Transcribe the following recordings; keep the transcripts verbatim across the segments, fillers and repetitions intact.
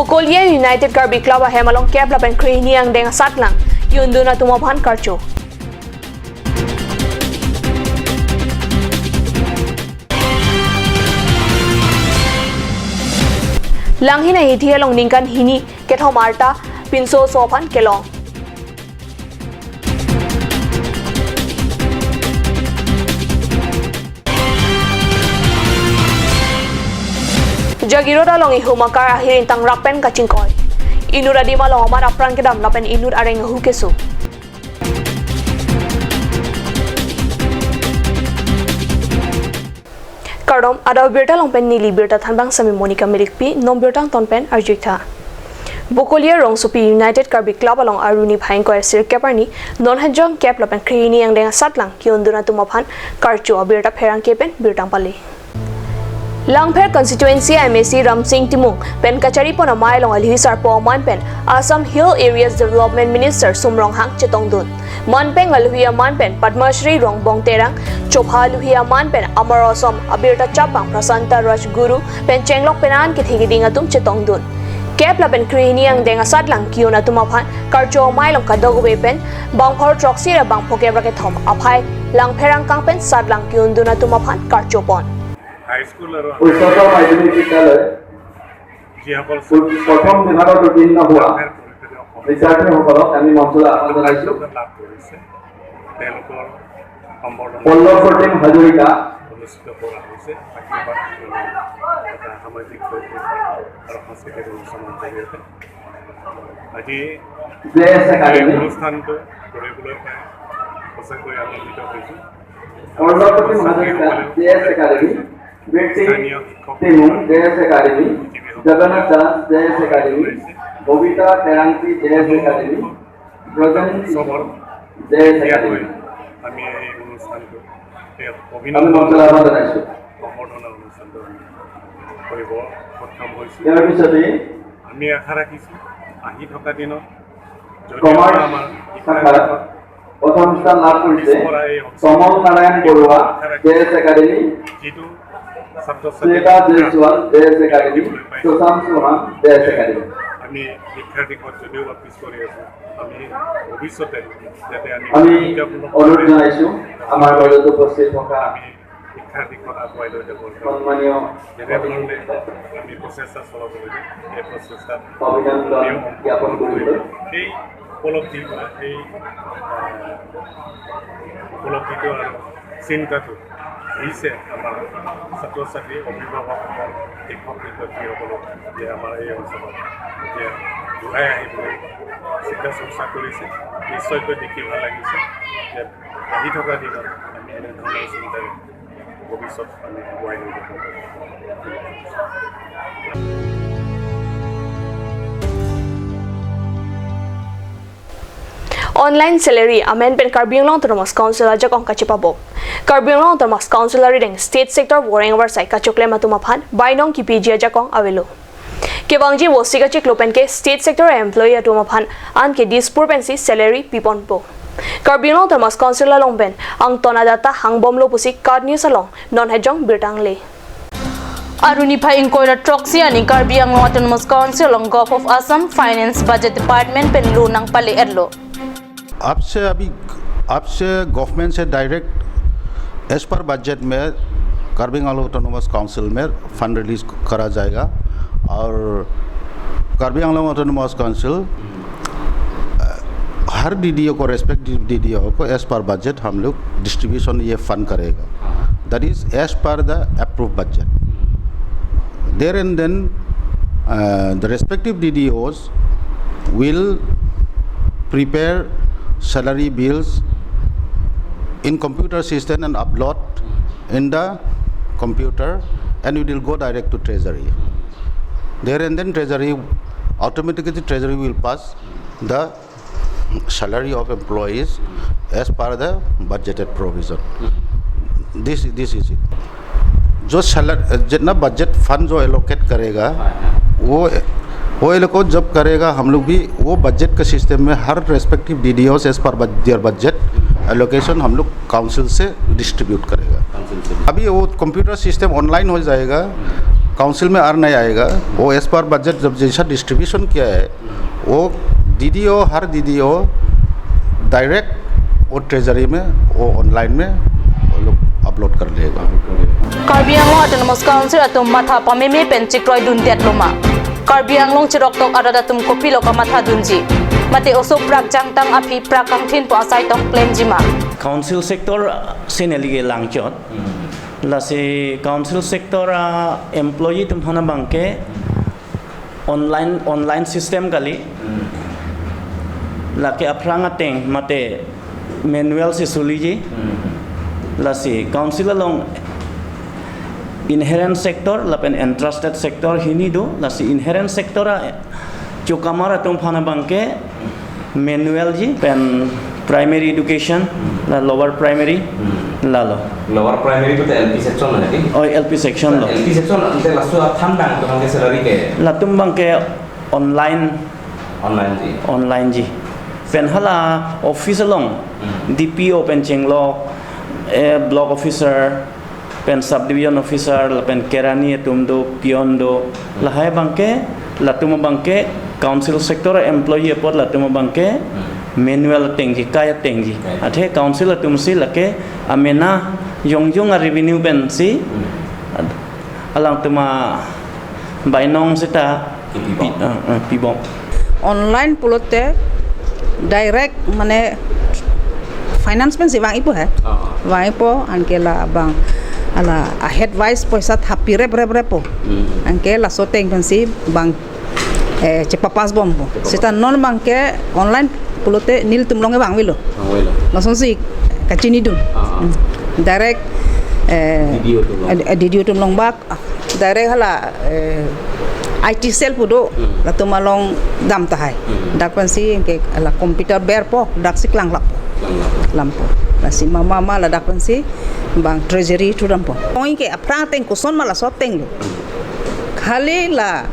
Bokolia United Karbi Club ahem along kep lapen krehini angdeng asatlang ki-undun atum aphan karcho. Langhin ahithi along ningkan hini kethom arta pinso oso aphan kelong. Jagiroda along ihum akar ahir ingtangrak pen kachingkoi. Inut adim along amat apran kedam lapen inut areng ahu keso. Kardom, adap abirta along pen neli birta thanbang sami Monica Milikpi, non birta angton pen arjuitha. Bokolia Rongsopi United Karbi Club along arni phai ingkoi sirkep arni non hajong kep lapen krehini angdeng asatlang ki-undun atum aphan karcho abirta pherangke pen birta pale. Langpher constituency M A C Ramsing Timung pen kachari pon amei along alhi sarpo aman pen Assam Hill Areas Development Minister Sum Ronghang chetongdun. Manpeng alhi aman pen Padma Shri Rongbong Terang, chopha alhi aman pen Amar Asam abirta chapang Prasanta Rajguru pen chenglok pen an kethe keding atum chetongdun. Kep lapen krehini angdeng asatlang ki-un atum aphan karcho amei along kadokave pen bangphar throksi ra bangpho kep ra kethom aphai Langpher angkang pen satlang ki-undun atum aphan karcho pon. High school আৰু উচ্চতৰ মাধ্যমিক বিদ্যালয় যিসকল উত-, প্ৰথম বিভাগত উত্তীৰ্ণ হোৱা বিদ্যাৰ্থীসকলক আমি মঞ্চলৈ আহ্বান জনাইছো। লাভ কৰিছে, তেওঁলোকৰ সম্বৰ্ধনা পল্লৱ প্ৰতীম হাজৰিকা অনুষ্ঠিত কৰা হৈছে। আশীৰ্বাদ এটা সামাজিক আৰু সাংস্কৃতিক অনুষ্ঠানৰ জৰিয়তে আজি জে এছ একাডেমী অনুষ্ঠানটো কৰিবলৈ পাই সঁচাকৈ আনন্দিত হৈছোঁ। Pallav Pratim Hazarika, J S academy, Bir Singh স্থানীয় শিক্ষক Timung, J S academy, Jagannath Das, J S academy, Babita Tengangchi, J S academy, Brajen Sabar J S academy. আমি এই অনুষ্ঠানটো এই আমি অভিনন্দন মঞ্চলৈ আহ্বান জনাইছো। সম্বৰ্ধনা অনুষ্ঠানটো আমি কৰিব সক্ষম হৈছোঁ। ইয়াৰ পিছতে আমি আশা ৰাখিছোঁ আহি থকা দিনত যদি কমাৰ্চ আমাৰ শিক্ষা শাখাত প্ৰথম স্থান লাভ কৰিছে পিছপৰা এই অঞ্চল Kamal Narayan Barua, J S academy, যিটো ছাত্ৰ ছাত্ৰী Shweta Jaiswal, J S academy, Sushant Chauhan, J S academy. আমি শিক্ষাৰ দিশত যদিও বা পিছ পৰি আছোঁ, আমি ভৱিষ্যতে যাতে আমি আমি শিক্ষামূলক অনুৰোধ জনাইছো আমাৰ মাজত উপস্থিত থকা আমি শিক্ষাৰ দিশত আগুৱাই লৈ যাবৰ কাৰণে সন্মানীয় যেনেধৰণে আমি প্ৰচেষ্টা চলাব লাগে, এই প্ৰচেষ্টাত অভিনন্দন জ্ঞাপন কৰিবলৈ। সেই উপলব্ধি বা সেই, আহ, উপলব্ধিটো আৰু চিন্তাটো হৈছে আমাৰ ছাত্ৰ ছাত্ৰী, অভিভাৱকসকল, শিক্ষক শিক্ষয়িত্ৰীসকলক যে আমাৰ এই অঞ্চলত যে ঘূৰাই আহিবলৈ চিন্তা চৰ্চা কৰিছে। নিশ্চয়কৈ দেখি ভাল লাগিছে যে আহি থকা দিনত আমি এনেধৰণৰ চিন্তাৰে ভৱিষ্যত আমি আগুৱাই লৈ যাব পাৰিম। Online salary amen pen Karbi Anglong Autonomous Council ajakong kachepabom. Karbi Anglong Autonomous Council arideng State Sector voreng avarsai kachoklem atum aphan bainong kipiji ajakong avelo. Kevangji vosi kachiklo pen ke State Sector employee atum aphan anke Dispur pensi salary piponpo. Karbi Anglong Autonomous Council along pen angton adata hangbomlo pusi KAT News along non hajong birta angle. Aruni phai ingkoi ra throksi arni Karbi Anglong Autonomous Council along Govt. Of Assam Finance Budget Department pen lo nangpale-etlo. आपसे अभी, आपसे गवर्नमेंट से direct as per budget में कार्बी Anglong autonomous council में fund release करा जाएगा और कार्बी Anglong autonomous council, अ, हर डीडीओ को, रेस्पेक्टिव डीडीओ को एज पर बजट हम लोग डिस्ट्रीब्यूशन ये फंड करेगा। That is as per the approved budget. There and then, uh, the respective D D Os will prepare salary bills in computer system and upload in the computer, and it will go direct to treasury. There and then treasury, automatically treasury will pass the salary of employees as per the budgeted provision. This, this is it. जो सैलरी, जितना budget fund जो एलोकेट करेगा, वो, वो एलोकेट जब करेगा, हम लोग भी वो बजट के सिस्टम में हर रेस्पेक्टिव डीडीओस as per बज-, their budget allocation हम लोग काउंसिल से डिस्ट्रीब्यूट करेगा। काउंसिल से। अभी वो कंप्यूटर सिस्टम ऑनलाइन हो जाएगा, काउंसिल में आ नहीं आएगा, वो एज पर बजट जब जैसा डिस्ट्रीब्यूशन किया है, वो डीडीओ, हर डीडीओ डायरेक्ट वो ट्रेजरी में, वो ऑनलाइन में वो लोग अपलोड कर लेगा। Karbi Anglong Autonomous Council atum matha pameme pen chikroidundet loma? Karbi Anglong chiroktok arat atum kopilo kamatha dunji? Mate oso prak jangtang aphi prak kangthin pu asai tong klemji ma? Council sector si neli ke langchot. Lasi council sector a-employee atum aphan abangke online, online system kali. Lake aphrang ateng mate manual si suliji. Lasi council along inherent sector lapen entrusted sector hini do. Lasi inherent sector a chukamar atum aphan abangke manual ji pen primary education, la lower primary, lalo. Lower primary pulote L P section lo, naki? Oh, L P section lo. L P section ante laso aphan abang atum abangke salary ke? Latum abangke online. Online ji. Online ji. Pen hala office along, D P O pen chenglok, eh, block officer, pen subdivision officer, lapen kerani atum do, peon do, lahai abangke, latum abangke council sector employee apot latum abangke manual atengji, kai atengji. Kai. Athe council atum si lake amena jongjong a-revenue pen si, alangtum abainong seta Kipi bom. Pi-, ah, ah, pi bom. Online pulote direct mane finance pen si vang-ipo he. Ah, ah. Vang-ipo anke la abang hala a-head wise poisa thap pi rep rep rep po. Hmm. Anke laso ateng pen si abang, eh, chepapass bompo. Chepapass. Seta non abangke online pulote nelitum along ke vang-avelo. Vang-avelo. Lasonsi kachinidun. Ah, ah. Hmm. Direct, eh, D D O atum along. Eh, D D O atum along bak, direct hala, eh, I T cell pu do, hmm, latum along dam tahai. Hmm. Dak pensi ke hala computer berpo, daksi klanglappo. Klanglappo. Lampo. Lasi mama ma ladak pensi abang treasury thu dampo. Ong ke aphrang ateng koson ma laso ateng lo. Hmm. Khali la,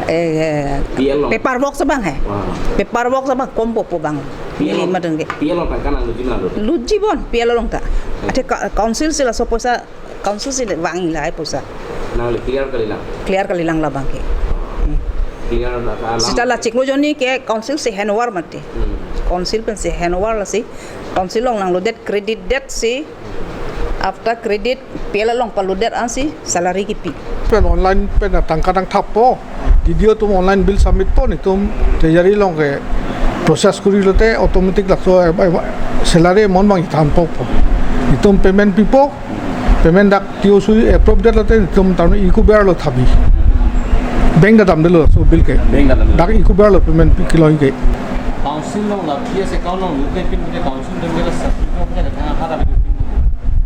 eh, P L lo. Paperwork si abang he. Wah. Paperwork si abang kompo po abang. P L lo. Neli madan ke. P L lo tangka nangluji ma lo? Luji bon, P L lo along ta. Hmm. Athe ka-, council si laso poisa Council si le vang-i lahai poisa. Nangli clear kalilang? Clear kalilang labang ke. Hmm. Clear la ka alam. Seta la chiklo jonni ke council si handover mati. Hmm. Council pensi handover lasi. Council along nanglodet credit det si. After credit P L along palodet ansi salary kipi. Pen online pen tangka nangthappo. D D O atum online bill submit po, netum treasury along ke process kuri lote automatic laso, eh, eh, salary amount abang thanpo po. Netum payment pipo, payment dak T O C approve det lote netum tarno EcoBear lo thabi. Bank ta damdetlo laso bill ke. Bank ta damdetlo. Dak EcoBear lo payment pi kelong ke. Council along la P S account along lute pin ke council dam ke la submit ke la thang ahat abi pin.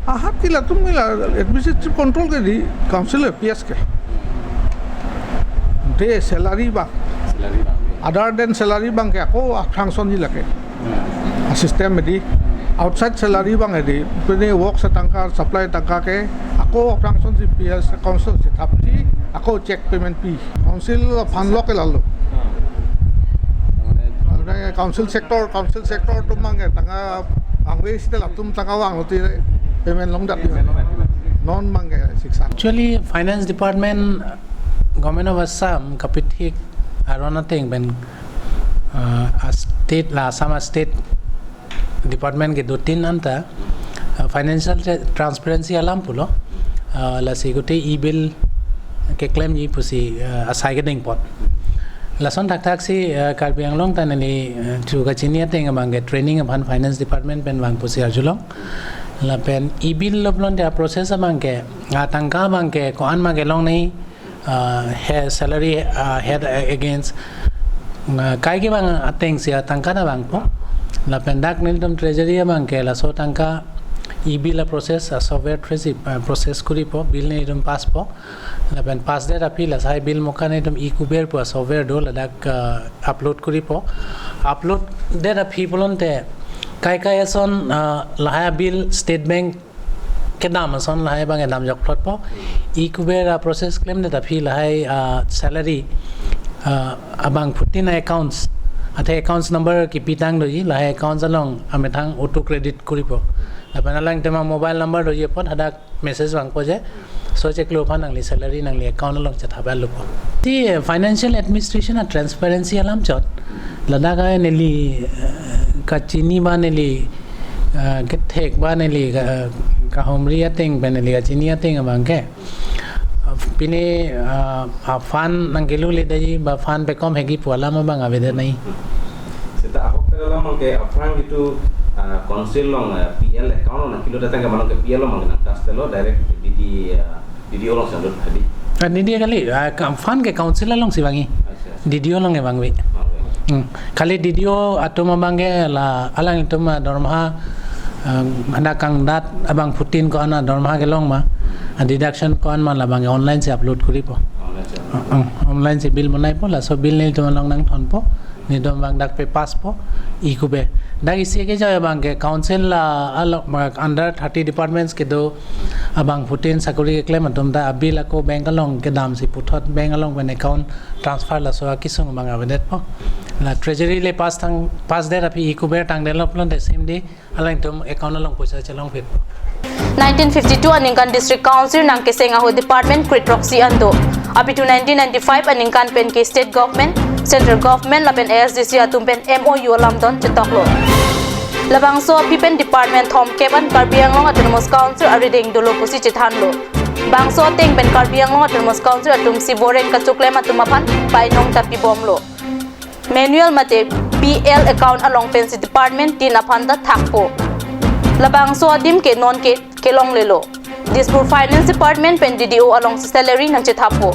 Ahat ke latum ke la administrative control ke di council P S ke. De salary abang. Salary abang. Other than salary abang ke ako aphrang asonji lake. Hmm. A-system di. Outside salary abang di. Pini work atangka, supply atangka ke ako aphrang asonji P S council si thapji, ako check payment pi. Council aphan lo ke lalo. Hmm. Council sector, council sector atum abang ke tangka vangve seta latum tangka vanglo te payment longdet. Non abang ke siksa. Actually, Finance Department, Government of Assam kapithik aron ateng pen, uh, a-state la Assam a-state department kedo tin anta, uh, financial tra-, transparency alam pulo, uh, lasi kuti e-bill keklemji pusi, uh, asai kedeng apot. Lason thakthak si, uh, Karbi Anglong ta neli, uh, chu kachini ateng abang ke training aphan Finance Department pen vang pusi arjulong. Lapen e-bill lo pulote a-process abang ke, atangka abang ke ko-an ma kelong nei, uh, he salary, uh, head against, uh, kai kevang ateng si atangka ta vangpo. Lapen dak nelitum treasury abang ke laso tangka e-bill a-process, a-software treasury, uh, process kuripo, bill nelitum passpo. Lapen pass det aphi lasai bill moka nelitum EcoBear pu a-software do ladak, uh, upload kuripo. Upload det aphi pulote kai kai ason, uh, lahai bill State Bank kedam ason lahai abang kedam jokplotpo. EcoBear a-process klemdet aphi lahai, ah, salary, ah, abangphutin a-accounts. Athe accounts number kipitang doji, lahai accounts along amethang auto credit kuripo. Lapen alangtum a-mobile number doji apot hadak message vangpo je. Laso chiklo aphan nangli salary nangli account along chethabai lupo. Ti, eh, financial administration a-transparency alam chot. Ladak a neli, eh, kachini ba neli, eh, kethek ba neli, eh, kahumri ateng ba neli kachini ateng abang ke. Pine, ah, a-fund nangkeluledetji ba fund pekom hegi pu alam abang avedet nai. Seta ahok pen alam abang ke aphrang itum, ah, council along, ah, P L account along nangkelo datang ke malom ke P L along abang nang cash telo direct D D, ah, D D O along sandut hadi. Ah, D D O kali, ah, ka-, fund ke council alongsi vangji. Acha. D D O along ke vangve. Vangve. Hmm. Kali D D O atum abang ke la alanglitum, ah, dormaha, ah, hadak kangdat abangphutin ko-an dormaha kelong ma, ah, deduction ko-an ma labang ke online si upload koripo. Online si upload. Ah, ah, online si bill bonaipo, laso bill nelitum along nangthonpo, nelitum abang dak pe-pass po, e-Kuber. Dak isi kejoi abang ke council la alok ma under thirty departments kedo abangphutin sakori keklem atum ta a-bill ako bank along kedamsi puthot bank along pen account transfer laso akesung abang avedetpo. La treasury le pass tang, pass det aphi e-Kuber tangdetlo pulote same day alangtum account along poisa chelongphitpo. Nineteen fifty-two aningkan District Council nangkeseng ahut department kre-throksi an do. Apitu nineteen ninety-five aningkan pen ke state government, central government lapen A S D C atum pen M O U alamdon chetoklo. Labangso aphi pen department thomkep an Karbi Anglong Autonomous Council arideng dolo pusi chethanlo. Bangso ateng pen Karbi Anglong Autonomous Council atum si voreng kachoklem atum aphan bainong ta pibomlo. Manual mate P L account along pensi department tin aphan ta thakpo. Labangso adim ke non ke kelonglelo. Dispur Finance Department pen D D O alongsi salary nangchethappo.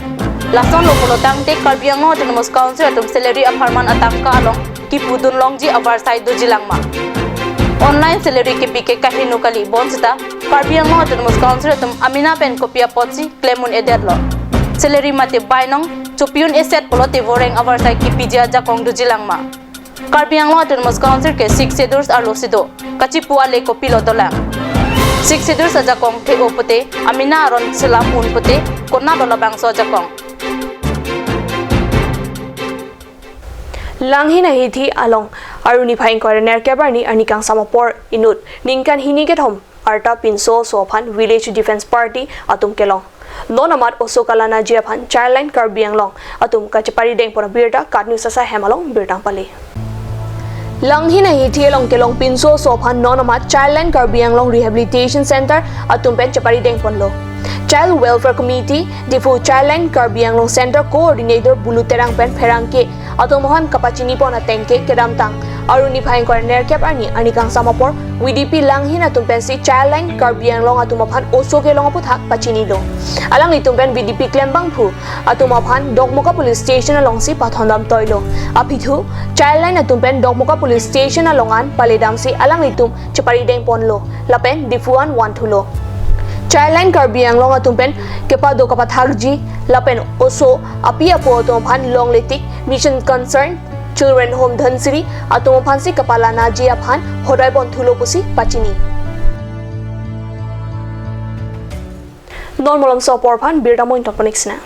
Lasonlo pulo tangte Karbi Anglong Autonomous Council atum salary apharman atangka along kipudun longji avarsai doji lang ma. Online salary kepi ke kaheno kali bonseta Karbi Anglong Autonomous Council atum amena pen kopi apotsi klem un-edetlo. Salary mate bainong chopi un-eset pulote voreng avarsai kipiji ajakong doji lang ma. Karbi Anglong Autonomous Council ke Sixth Schedule arlosi do. Kachipu ale kopilo dolang. Sixth Schedule ajakong the-o pute, amena aron selam un pute, konatlo labangso ajakong. Langhin ahithi along Arni phai ingkoi ra nerkep arni arni kangsam apor inut ningkan hini kethom arta pinso oso aphan Village Defence Party atum kelong. Non amat oso kalanaji aphan Childline Karbi Anglong atum kacheparideng pon abirta KAT News asai hem along birta pale. Langhin ahithi along kelong pinso oso aphan non amat Childline Karbi Anglong Rehabilitation Center atum pen cheparideng ponlo. Child Welfare Committee, Diphu Childline Karbi Anglong Center Coordinator Bulu Terang pen pherangke atum aphan kapachini pon ateng ke kedamtang Arni phai ingkoi ra nerkep arni arni kangsam apor V D P Langhin atum pensi Childline Karbi Anglong atum aphan oso kelong aputhak pachinilo. Alanglitum pen V D P klembangphu atum aphan Dokmoka Police Station alongsi pathondam toilo. Apithu Childline atum pen Dokmoka Police Station along an paledamsi alanglitum cheparideng ponlo lapen Diphu an vanthulo. Childline Karbi Anglong atum pen kepado kapathakji lapen oso api apo atum aphan longle tik Mission Concern Children Home Dhansiri atum aphansi kapalanaji aphan hodai ponthulo pusi pachini. Non malomso apor aphan birta mo ingtong panik sina.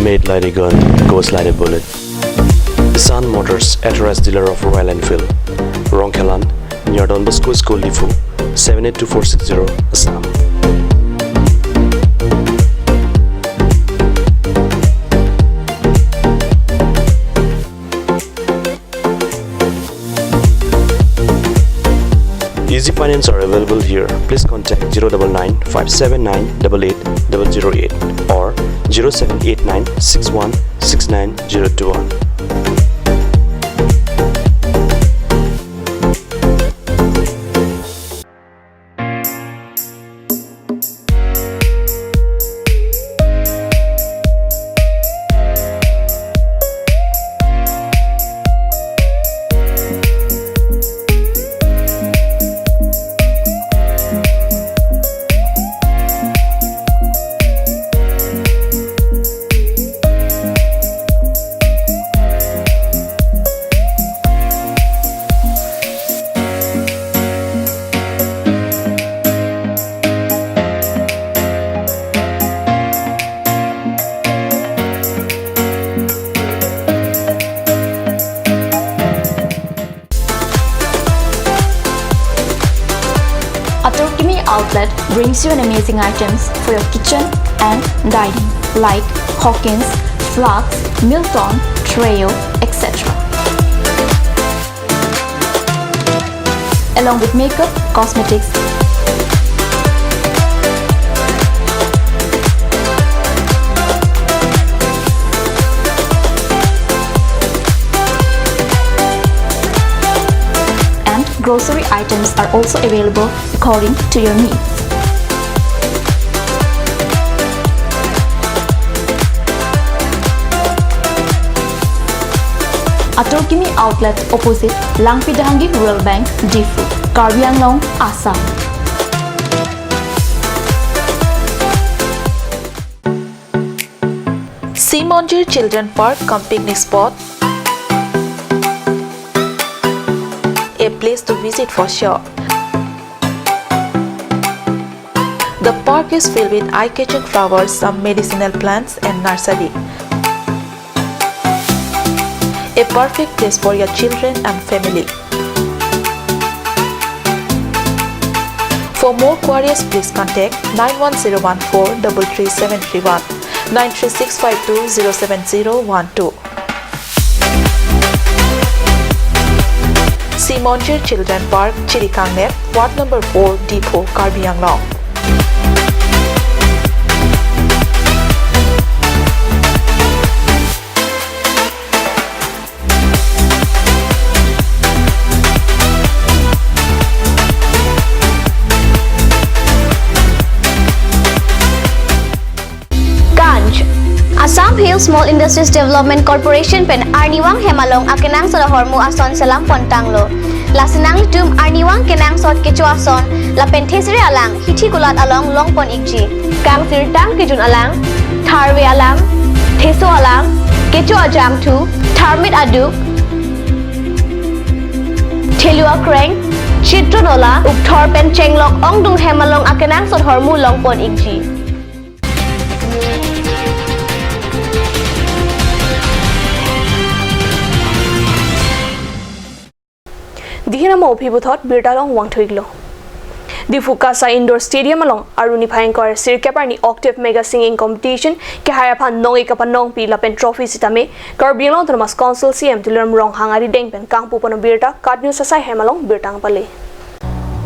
Made like a gun, goes like a bullet. Sun Motors, authorized dealer of Royal Enfield. Rongkhelan, near Don Bosco School, Diphu, seven eight two four six zero, Assam. Easy finance are available here. Please contact zero double nine five seven nine double eight double zero eight or zero seven eight nine six one six nine zero two one. brings you an amazing items for your kitchen and dining, like Hawkins, flasks, Milton, Treo, et cetera. Along with makeup, cosmetics, and grocery items are also available according to your needs. Atur Kimi Outlet, opposite Langpi Dehangi Rural Bank, Diphu, Karbi Anglong, Assam. Sea Monjir Children Park cum picnic spot, a place to visit for sure. The park is filled with eye-catching flowers, some medicinal plants and nursery. A perfect place for your children and family. For more queries, please contact nine one zero one four double three seven three one, nine three six five two zero seven zero one two. Sea Monjir Children Park, Chirikangner, Ward number four, Diphu, Karbi Anglong. Ganj. Assam Hill Small Industries Development Corporation pen arnivang hem along akenangsot ahormu ason selam pontanglo. Lasi nanglitum arnivang kenangsot kecho ason lapen thesere alang hithi kulat along longpon ikji. Kangsirtang kejun alang, tharve alang, theso alang, kecho ajangthu, tharmit aduk, thelu akreng, chitro nola, ukthor pen chenglok ongdung hem along akenangsot ahormu longpon ikji. Dihin amo aphi puthot birta along vangthu-iklo. Diphu KASA Indoor Stadium along Aru niphai ingkoi ra sirkep arni Octave Mega Singing Competition kehai aphan nong-ik kapanongpi lapen trophy sitame Karbi Anglong Autonomous Council CEM Tuliram Ronghang arideng pen kangpu pon abirta KAT News asai hem along birta nangpale.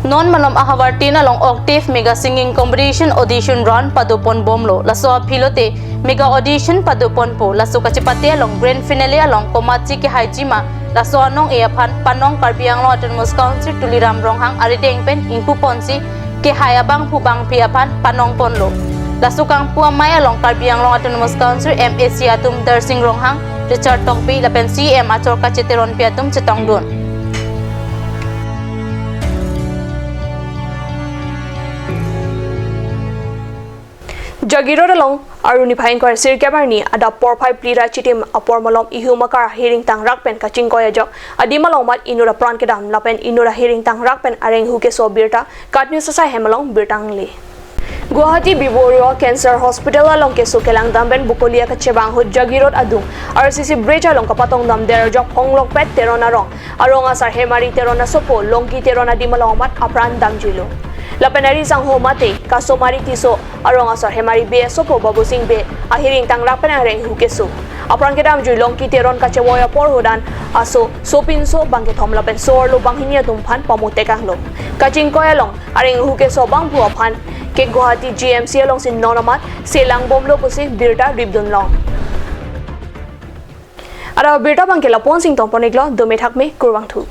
Non malom ahavar tin along Octave Mega Singing Competition audition round padopon bomlo. Laso aphi lote mega audition padoponpo. Laso kachepate along grand finale along komatsi kehaiji ma, laso anong-e aphan panong Karbi Anglong Autonomous Council Tuliram Ronghang arideng pen ingpuponsi kehai abangphu bangphi aphan panongponlo. Laso kangpu amei along Karbi Anglong Autonomous Council MAC atum Darsing Ronghang, Richard Tokbi lapen CEM achor kacheteronpi atum chetongdun. Jagiroad along Aru niphai ingkoi ra sirkep arni adap porphai phli ra chitim apor malom ihum akar ahiring tangrak pen kachingkoi ajok adim along mat inut apran kedam lapen inut ahiring tangrak pen areng hu keso abirta KAT News asai hem along birta nangle. Guwahati Biboroa Cancer Hospital along keso kelangdam pen Bokolia kachebang ahut Jagiroad adung RCC bridge along kapatongdam der ajok Phonglokpet Teron arong, arong asar Hemari Teron asopo Longki Teron adim along mat apran damjuilo. Lapen ari sangho mate Kasomari Tisso, arong asar Hemari Bey asopo Babusing Bey, ahiring tangrak pen areng hu keso. Apran kedamjui Longki Teron kachevoi apor ahut an aso sopinso bangkethom lapen so-arlo banghini atum aphan pamutekanglo. Kachingkoi along areng hu keso abangphu aphan ke Guwahati GMC alongsi non amat selangbomlo pusi birta ripdunlong. Adap abirta abangke lapu-an si ingtongpon-iklo, dome thakme, kurvangthu.